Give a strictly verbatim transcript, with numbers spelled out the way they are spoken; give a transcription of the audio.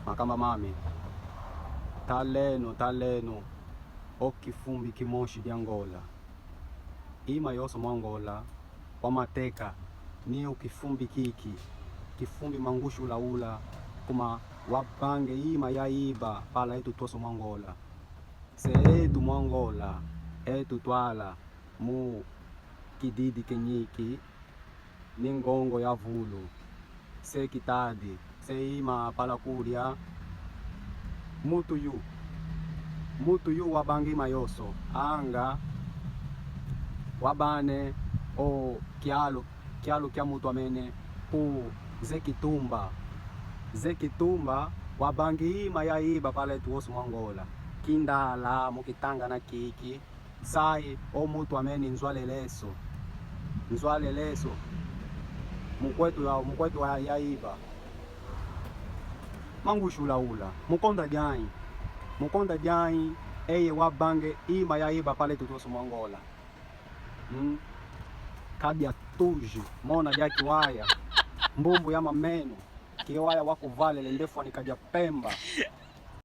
Makamba mami, taleno, taleno, o kifumbi kimosi dia Ngola. Ima yoso mwa Ngola, wa mateka, ni o kifumbi kiki, kifumbi mangusi ula ula, kuma wabange ima ya iba pala etu twoso mwa Ngola. Se etu mwa Ngola, etu twala mu kididi kenyiki, ni ngongo ya vulu, se kitadi, se ima pala kulia. Mutu yu, mutu yu wabange ima yoso, anga wabane o kialo, kialo kia mutu amene ku ze kitumba, ze kitumba, wabange ima ya iba pala etu woso mwa Ngola. Kindala mu kitangana kiki, sai o mutu amene nzwaleleso, nzwaleleso, mukwetu ya, mukwetu wa ya iba. Mangusi ula ula, mukonda dianyi, mukonda dianyi, eye wabange ima ya iba pala etu twoso mwa Ngola. Hmm? Kadia tuji, mona dia kiwaya, mbumbu ya mameno, kiwaya wakuvalele ndefwani kadia pemba.